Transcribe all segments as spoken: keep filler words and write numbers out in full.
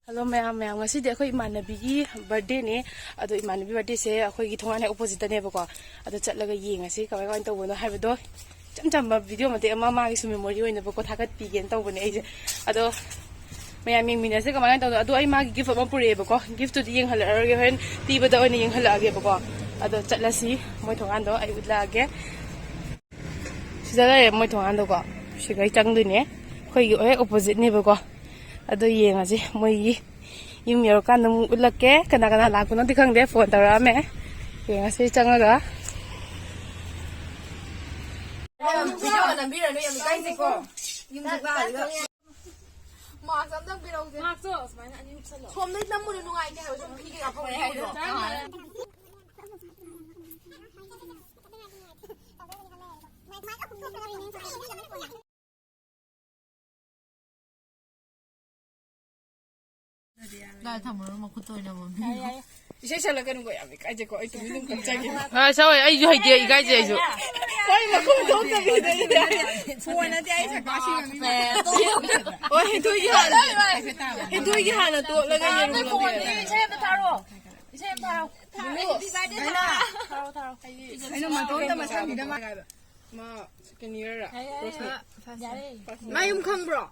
Hello ꯃꯌꯥꯝ, ꯃꯌꯥꯝ, ꯉꯁꯤꯗꯤ ꯑꯩꯈꯣꯏ ꯏꯃꯥꯟꯅꯕꯤꯒꯤ ꯕꯥꯔꯗꯦꯅꯦ꯫ ꯑꯗꯣ ꯏꯃꯥꯟꯅꯕꯤ ꯕꯥꯔꯗꯦꯁꯦ ꯑꯩꯈꯣꯏꯒꯤ ꯊꯣꯡꯒꯥꯟ ꯍꯦꯛ ꯑꯣꯄꯣꯖꯤꯠꯇꯅꯦꯕꯀꯣ꯫ ꯑꯗꯣ ꯆꯠꯂꯒ ꯌꯦꯡꯉꯁꯤ ꯀꯃꯥꯏ ꯀꯃꯥꯏꯅ ꯇꯧꯕꯅꯣ ꯍꯥꯏꯕꯗꯣ꯫ ꯏꯆꯝ ꯆꯝꯕ ꯚꯤꯗꯤꯑꯣ ꯃꯇꯦꯛ ꯑꯃ ꯃꯥꯒꯤꯁꯨ ꯃꯦꯃꯣꯔꯤ ꯑꯣꯏꯅꯕꯀꯣ ꯊꯥꯒꯠꯄꯤꯒꯦꯅ ꯇꯧꯕꯅꯦ ꯑꯩꯁꯦ꯫ ꯑꯗꯣ ꯃꯌꯥꯝ ꯌꯦꯡꯃꯤꯟꯅꯁꯦ ꯀꯃꯥꯏꯅ ꯇꯧꯗꯣꯏꯅꯣ꯫ ꯑꯗꯣ ꯑꯩ ꯃꯥꯒꯤ ꯒꯤꯐ ꯑꯃ ꯄꯨꯔꯛꯑꯦꯕꯀꯣ꯫ ꯒꯤꯐꯇꯨꯗꯤ ꯌꯦꯡꯍꯜꯂꯛꯑꯔꯣꯏꯒꯦ, ꯍꯣꯔꯦꯟ ꯄꯤꯕꯗ ꯑꯣꯏꯅ ꯌꯦꯡꯍꯜꯂꯛꯑꯒꯦꯕꯀꯣ꯫ ꯑꯗꯣ ꯆꯠꯂꯁꯤ, ꯃꯣꯏ ꯊꯣꯡꯒꯥꯟꯗꯣ ꯑꯩ ꯎꯠꯂꯛꯑꯒꯦ꯫ ꯁꯤꯗ ꯂꯩꯔꯦ ꯃꯣꯏ ꯊꯣꯡꯒꯥꯟꯗꯣꯀꯣ꯫ ꯁꯤꯒꯩ ꯆꯪꯗꯣꯏꯅꯦ꯫ ꯑꯩꯈꯣꯏꯒꯤ ꯍꯦꯛ ꯑꯣꯄꯣꯖꯤꯠꯅꯦꯕꯀꯣ꯫ ꯑꯗꯣ ꯌꯦꯡꯉꯁꯤ ꯃꯣꯏꯒꯤ ꯌꯨꯝ ꯌꯧꯔꯀꯥꯟꯗ ꯑꯃꯨꯛ ꯎꯠꯂꯛꯀꯦ꯫ ꯀꯅꯥ ꯀꯅꯥ ꯂꯥꯛꯄꯅꯣꯗꯤ ꯈꯪꯗꯦ, ꯐꯣꯟ ꯇꯧꯔꯛꯑꯝꯃꯦ꯫ ꯌꯦꯡꯉꯁꯤ ꯆꯪꯉꯒ꯫ ꯚꯤꯗꯤꯑꯣꯒ ꯅꯝꯕꯤꯔꯅꯨ, ꯌꯥꯝ ꯏꯀꯥꯏꯖꯩꯀꯣ꯫ ꯌꯨꯝ ꯆꯠꯂꯒ꯫ ꯃꯥꯛꯁ ꯑꯝꯇꯪ ꯄꯤꯔꯛꯎꯁꯦ꯫ ꯃꯥꯛꯁꯇꯣ ꯁꯨꯃꯥꯏꯅ ꯑꯅꯤ ꯎꯞꯁꯜꯂꯣ꯫ ꯁꯣꯝꯗꯩ ꯅꯝꯕꯗꯣ ꯅꯨꯡꯉꯥꯏꯇꯦ ꯍꯥꯏꯕ, ꯁꯨꯝ ꯐꯤ ꯀꯩꯀꯥ ꯐꯧꯕꯗꯣ꯫ ꯆꯥꯔꯝꯃꯔꯣꯏ꯫ ꯂꯥꯏ ꯊꯝꯃꯨꯔꯣ, ꯃꯈꯨꯠꯇ ꯑꯣꯏꯅ ꯃꯝꯃꯤ꯫ ꯏꯁꯩ ꯁꯛꯂꯛꯀꯅꯨꯀꯣ, ꯌꯥꯝ ꯏꯀꯥꯏꯖꯩꯀꯣ, ꯑꯩ ꯇꯨꯃꯤꯟ ꯑꯗꯨꯝ ꯀꯞꯆꯒꯦ꯫ ꯑ, ꯁꯛꯑꯣꯏ, ꯑꯩꯁꯨ ꯍꯩꯇꯦ, ꯏꯀꯥꯏꯖꯩ ꯑꯩꯁꯨ꯫ ꯍꯣꯏ, ꯃꯈꯣꯟ ꯊꯣꯛꯇꯕꯤꯗ꯫ ꯐꯣꯟꯅꯗꯤ ꯑꯩ ꯁꯛꯄ ꯁꯤ ꯉꯝꯃꯤ꯫ ꯍꯣꯏ, ꯍꯦꯟꯊꯣꯏꯒꯤ ꯍꯥꯟꯅ, ꯍꯦꯟꯊꯣꯏꯒꯤ ꯍꯥꯟꯅ ꯇꯣꯠꯂꯒ ꯌꯦꯡꯉꯨꯔꯒꯦ꯫ ꯏꯁꯩ ꯑꯝꯇ ꯊꯥꯔꯛꯑꯣ꯫ ꯏꯁꯩ ꯑꯝꯇ ꯊꯥꯔꯛꯑꯣ꯫ ꯕꯨꯂꯨ, ꯊꯥꯔꯛꯑꯣ, ꯊꯥꯔꯛꯑꯣ꯫ ꯑꯩꯅ ꯃꯇꯣꯝꯇ ꯃꯁꯥꯒꯤꯗ ꯃꯥ ꯃꯥ ꯁꯦꯀꯦꯟ ꯏꯌꯔꯔ? ꯌꯥꯔꯦ, ꯌꯥꯔꯦ꯫ First year. ꯌꯥꯔꯦ꯫ ꯃꯥ ꯌꯨꯝ ꯈꯪꯕ꯭ꯔꯣ?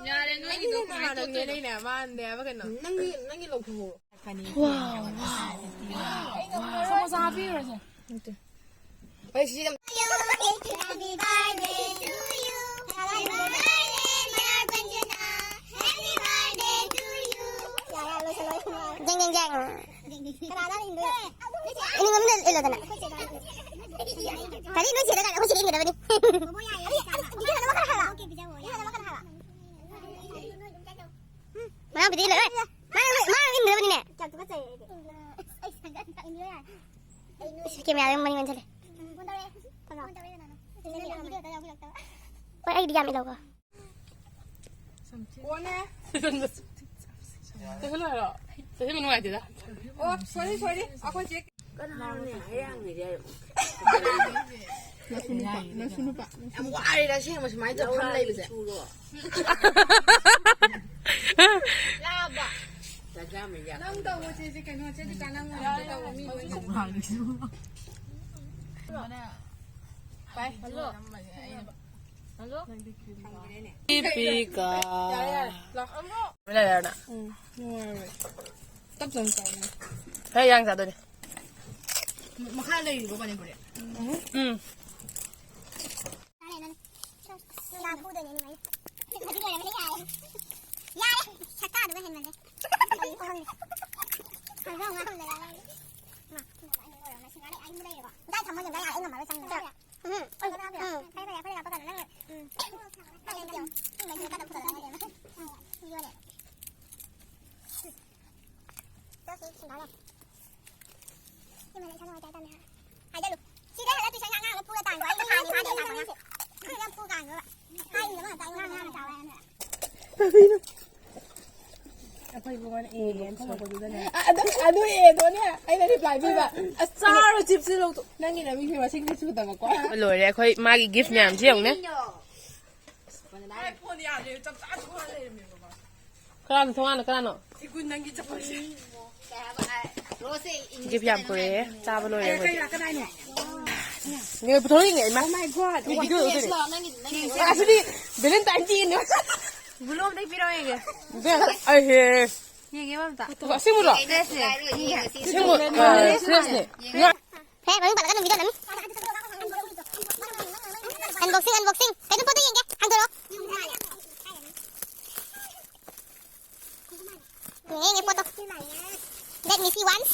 ꯌꯥꯔꯦ, ꯅꯣꯏꯒꯤꯗꯣ ꯀꯃꯥꯏꯅ ꯇꯧꯗꯣꯏꯅꯣ? ꯅꯪꯒꯤ, ꯅꯪꯒꯤ ꯂꯧꯊꯣꯛꯑꯣ꯫ ꯋꯥꯎ, ꯋꯥꯎ, ꯋꯥꯎ꯫ ꯁꯃꯣꯁꯥ ꯍꯥꯞꯄꯤꯔꯨꯔꯁꯦ꯫ ꯅꯠꯇꯦ꯫ ꯍꯣꯏ, ꯁꯤ ꯑꯗꯨꯝ Happy birthday to you. Happy birthday, dear Kanchana. Happy birthday to you. ꯖꯦꯡ, ꯖꯦꯡ, ꯖꯦꯡ꯫ ꯀꯅꯥꯅ ꯏꯟꯗꯣꯏꯅꯣ? ꯏꯅꯤꯡꯕ ꯑꯃ ꯏꯜꯂꯣꯗꯅ꯫ ꯀꯔꯤ ꯅꯣꯏ ꯆꯦꯗ ꯀꯥꯏꯅ ꯑꯩꯈꯣꯏ ꯆꯦꯗ ꯏꯟꯒꯗꯕꯅꯤ꯫ ꯏꯍꯥꯟ ꯑꯃ ꯈꯔ ꯍꯥꯏꯕ꯫ ꯏꯍꯥꯟ ꯑꯃ ꯈꯔ ꯍꯥꯏꯕ꯫ ꯃꯅꯥꯎꯄꯤꯗ ꯏꯜꯂꯣ, ꯑꯦ꯫ ꯃꯥ, ꯃꯥ ꯏꯟꯒꯗꯕꯅꯤꯅꯦ꯫ ꯏꯁ, ꯀꯦꯃꯦꯔꯥꯗ ꯃꯅꯤꯡ ꯑꯣꯟꯁꯤꯜꯂꯦ꯫ ꯍꯣꯏ, ꯑꯩꯒꯤꯗꯤ ꯌꯥꯝ ꯏꯜꯂꯧꯀꯣ꯫ ꯀꯣꯟꯅꯦ꯫ ꯆꯠꯁꯤꯜꯂꯨ ꯍꯥꯏꯔꯣ? ꯆꯠꯁꯤꯟꯕ ꯅꯨꯡꯉꯥꯏꯇꯦꯗ꯫ ꯑꯣ, sorry, sorry꯫ ꯑꯩꯈꯣꯏ ꯆꯦ ꯀꯅꯥꯅꯣꯅꯦ? ꯑꯌꯥꯡꯅꯦ ꯍꯥꯏꯔꯣ꯫ ꯅꯁꯨ ꯅꯨꯄꯥ, ꯅꯁꯨ ꯅꯨꯄꯥ꯫ ꯌꯥꯝ ꯋꯥꯔꯦꯗ ꯑꯁꯦꯡꯕ ꯁꯨꯃꯥꯏꯅ ꯇꯧꯔ ꯐꯝ ꯂꯩꯕꯁꯦ꯫ ꯆꯦꯁꯦ ꯀꯩꯅꯣ, ꯆꯦꯗꯤ ꯀꯥꯟꯅꯕ ꯉꯥꯛꯇ ꯇꯧꯕ ꯃꯤ ꯂꯣꯏꯅ꯫ ꯍꯜꯂꯣ꯫ ꯍꯜꯂꯣ꯫ ꯗꯤꯄꯤꯀꯥ꯫ ꯌꯥꯔꯦ, ꯌꯥꯔꯦ꯫ ꯂꯥꯛꯑꯣ꯫ ꯂꯩꯔꯦ, ꯂꯩꯔꯦ꯫ ꯎꯝ, ꯅꯨꯡꯉꯥꯏꯔꯣꯏ꯫ ꯇꯞ ꯇꯞꯅ ꯆꯥꯎꯅꯦ꯫ ꯍꯦ, ꯌꯥꯡ ꯆꯥꯗꯣꯏꯅꯦ꯫ ꯃꯈꯥ ꯂꯩꯔꯤꯕꯣ ꯄꯥꯅꯤꯄꯨꯔꯤ? ꯎꯝ꯫ ꯅꯨꯡꯗꯥꯡ ꯐꯨꯗꯣꯏꯅꯦ ꯑꯗꯨꯃꯥꯏꯅ꯫ ꯍꯧꯖꯤꯛ ꯂꯣꯏꯔꯕꯅꯦ, ꯌꯥꯔꯦ꯫ ꯌꯥꯔꯦ, ꯁꯛꯇꯥꯗꯨꯒ ꯍꯦꯟꯃꯜꯂꯦ꯫ ꯀꯔꯤꯅꯣ ꯈꯪꯗꯦ꯫ ꯍꯪꯒꯥꯝ ꯉꯥ ꯊꯝꯗꯅ ꯂꯩꯔꯦ꯫ ꯃꯥ, ꯁꯤꯡꯍꯥꯔ ꯑꯩ ꯑꯍꯨꯝ ꯂꯩꯔꯦꯀꯣ꯫ ꯗꯥꯏ ꯊꯝꯃꯣ ꯑꯗꯨꯝ, ꯗꯥꯏ ꯌꯥꯔꯦ, ꯑꯩ ꯉꯝꯃꯔꯣꯏ ꯆꯪꯉꯦ꯫ ꯎꯝ, ꯎꯝ, ꯎꯝ, ꯐꯔꯦ, ꯐꯔꯦ, ꯑꯩꯈꯣꯏ ꯂꯥꯛꯄ ꯀꯥꯟꯗ ꯅꯪꯅ, ꯎꯝ꯫ ꯅꯪ ꯂꯩꯇꯦ꯫ ꯎꯝ, ꯂꯩꯇꯦ꯫ ꯀꯥꯟꯗ ꯄꯨꯊꯣꯔꯛꯑꯣ꯫ ꯎꯝ, ꯌꯣꯜꯂꯦ꯫ ꯆꯠꯁꯤ, ꯁꯤꯡꯍꯥꯔ ꯌꯥꯝ꯫ ꯏꯃꯥ, ꯏꯁꯥ ꯅꯨꯡꯉꯥꯏꯇꯦ ꯍꯥꯏꯇꯥꯔꯦ꯫ ꯍꯥꯏꯖꯜꯂꯨ꯫ ꯁꯤꯗ ꯍꯜꯂꯛꯇꯣꯏ ꯁꯔꯨꯛ ꯑꯉꯥꯡ ꯑꯃ ꯐꯨꯔ ꯇꯥꯟꯈꯣ꯫ ꯑꯩ ꯊꯥꯅꯤ ꯐꯥꯗꯦ ꯉꯥꯏꯈꯣ ꯉꯥꯏꯈꯣ꯫ ꯑꯉꯥꯡ ꯌꯥꯝ ꯐꯨ ꯀꯥꯟꯈ꯭ꯔꯕ꯫ ꯍꯥꯏꯔꯤꯅꯦ ꯃꯥꯅ ꯇꯥꯏ ꯉꯥꯡ ꯉꯥꯡ ꯆꯥꯎꯋꯦ ꯍꯥꯏꯅ꯫ ꯑꯩꯈꯣꯏ ꯏꯕꯨꯡꯉꯣꯅ ꯑꯦ ꯑꯦ ꯑꯦꯟ ꯊꯣꯛꯂꯛꯄꯗꯨꯗꯅꯦ꯫ ꯑ-, ꯑꯗꯨ, ꯑꯗꯨ ꯑꯦ ꯑꯦꯟꯗꯣꯅꯦ ꯑꯩꯅ ꯔꯤꯄ꯭ꯂꯥꯏ ꯄꯤꯕ꯫ ꯑꯁ, ꯆꯥꯔꯣ ꯆꯤꯞꯁꯁꯦ ꯂꯧꯊꯣꯛ-, ꯅꯪꯒꯤ ꯅꯃꯤꯡꯁꯦ ꯃꯁꯤꯡꯗꯤ ꯁꯨꯗꯕꯀꯣ꯫ ꯂꯣꯏꯔꯦ ꯑꯩꯈꯣꯏ ꯃꯥꯒꯤ ꯒꯤꯐ ꯃꯌꯥꯝꯁꯤ ꯌꯦꯡꯉꯨꯅꯦ꯫ ꯀꯅꯥꯅꯣ ꯊꯣꯡꯒꯥꯟꯗ ꯀꯅꯥꯅꯣ? ꯏꯒꯨꯟ ꯅꯪꯒꯤ ꯆꯄꯜꯁꯦ꯫ ꯒꯤꯐ ꯌꯥꯝ ꯄꯨꯔꯛꯑꯦ꯫ ꯆꯥꯕ ꯂꯣꯏꯔꯦ ꯑꯩꯈꯣꯏꯗꯤ꯫ ꯅꯦ, ꯄꯨꯊꯣꯔꯛꯏꯅꯦ, ꯏꯃꯥ꯫ Oh my God. ꯑꯩ ꯚꯤꯗꯤꯑꯣ ꯎꯗꯣꯏꯅꯦ꯫ ꯑꯁꯤꯗꯤ ꯚꯦꯂꯦꯟꯇꯥꯏꯟ ꯗꯦꯅꯦ꯫ ꯕꯨꯂꯣꯝꯗꯩ ꯄꯤꯔꯛꯑꯣ ꯌꯦꯡꯒꯦ꯫ ꯏꯕꯦꯝꯃ, ꯑꯩ ꯍꯦ꯫ ꯌꯦꯡꯒꯦ ꯑꯝꯇ꯫ ꯑꯁꯦꯡꯕꯔꯣ? ꯗ꯭ꯔꯦꯁꯁꯦ꯫ ꯑꯁꯦꯡꯕ, ꯑ, ꯗ꯭ꯔꯦꯁꯅꯦ꯫ ꯍꯦ, ꯃꯃꯤꯡ ꯄꯜꯂꯒꯅꯨ, ꯚꯤꯗꯤꯑꯣ ꯅꯝꯃꯤ꯫ Unboxing, unboxing. ꯀꯩꯅꯣ ꯄꯣꯠꯇꯣ ꯌꯦꯡꯒꯦ, ꯍꯥꯡꯗꯣꯔꯛꯑꯣ꯫ ꯌꯦꯡꯉꯦ, ꯌꯦꯡꯉꯦ ꯄꯣꯠꯇꯣ꯫ Let me see once.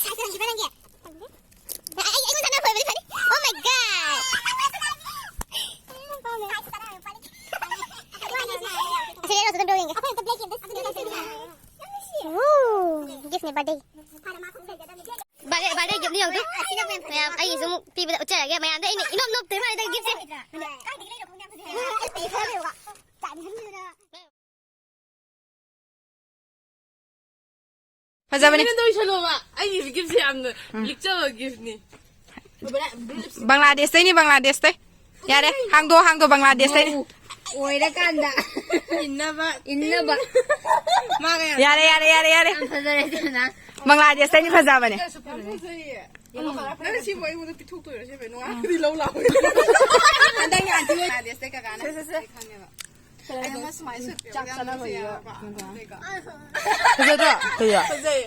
ꯑꯩ, ꯑꯩꯉꯣꯟꯗ ꯅꯪ ꯑꯣꯏꯕꯗꯤ ꯐꯅꯤ꯫ Oh my God. ꯑꯁꯤ ꯌꯦꯡꯉꯣ, ꯑꯗꯨꯝ ꯌꯦꯡꯒꯦ꯫ Ooh, gift ꯅꯦ, birthday꯫ ꯕꯥꯔꯗꯦ, ꯕꯥꯔꯗꯦ ꯒꯤꯐꯅꯤ ꯌꯦꯡꯉꯨ ꯇꯨ꯫ ꯃꯌꯥꯝ, ꯑꯩꯒꯤꯁꯨ ꯑꯃꯨꯛ ꯄꯤꯕꯗ ꯎꯠꯆꯔꯒꯦ꯫ ꯃꯌꯥꯝꯗ ꯑꯩꯅ ꯏꯅꯣꯞ ꯅꯣꯞꯇꯦ ꯃꯥꯏꯗ ꯒꯤꯐꯁꯦ꯫ ꯐꯖꯕꯅꯤ꯫ ꯀꯩꯅꯣ ꯇꯧꯁꯜꯂꯣꯕ꯫ ꯑꯩꯒꯤ ꯒꯤꯐꯁꯦ ꯌꯥꯝꯅ ꯎꯝ꯫ ꯂꯤꯛꯆꯕ ꯒꯤꯐꯅꯤ꯫ ꯕꯪꯒ꯭ꯂꯥꯗꯦꯁꯇꯩꯅꯤ, ꯕꯪꯒ꯭ꯂꯥꯗꯦꯁꯇꯩ꯫ ꯌꯥꯔꯦ, ꯍꯥꯡꯗꯣ, ꯍꯥꯡꯗꯣ, ꯕꯪꯒ꯭ꯂꯥꯗꯦꯁꯇꯩꯅꯤ꯫ ꯃꯧ ꯑꯣꯏꯔꯀꯥꯟꯗ ꯏꯟꯅꯕ꯫ ꯏꯟꯅꯕ꯫ ꯃꯥꯒ ꯌꯥꯝ ꯌꯥꯔꯦ, ꯌꯥꯔꯦ, ꯌꯥꯔꯦ, ꯌꯥꯔꯦ꯫ ꯌꯥꯝ ꯐꯖꯔꯦ, ꯁꯤꯅ꯫ ꯕꯪꯒ꯭ꯂꯥꯗꯦꯁꯇꯩꯅꯤ ꯐꯖꯕꯅꯦ꯫ ꯅꯪ ꯁꯤꯕꯨ ꯑꯩꯉꯣꯟꯗ ꯄꯤꯊꯣꯛꯇꯣꯏꯔꯣ? ꯁꯤ ꯅꯨꯡꯉꯥꯏꯔꯗꯤ ꯂꯧ ꯂꯥꯛꯑꯣꯏ꯫ ꯍꯟꯗꯛ ꯌꯥꯟꯇꯤ ꯕꯪꯒ꯭ꯂꯥꯗꯦꯁꯇꯩ ꯀꯀꯥꯅ꯫ ꯁꯦ, ꯁꯦ, ꯁꯦ꯫ ꯑꯩ ꯈꯪꯉꯦꯕ꯫ ꯑꯩ ꯑꯃ ꯁꯨꯃꯥꯏꯅ ꯁꯨꯠ ꯌꯥꯝ ꯅꯨꯡꯁꯤꯌꯦꯕ꯫ ꯐꯖꯗ꯭ꯔꯣ? ꯀꯩꯌꯥ? ꯐꯖꯩ꯫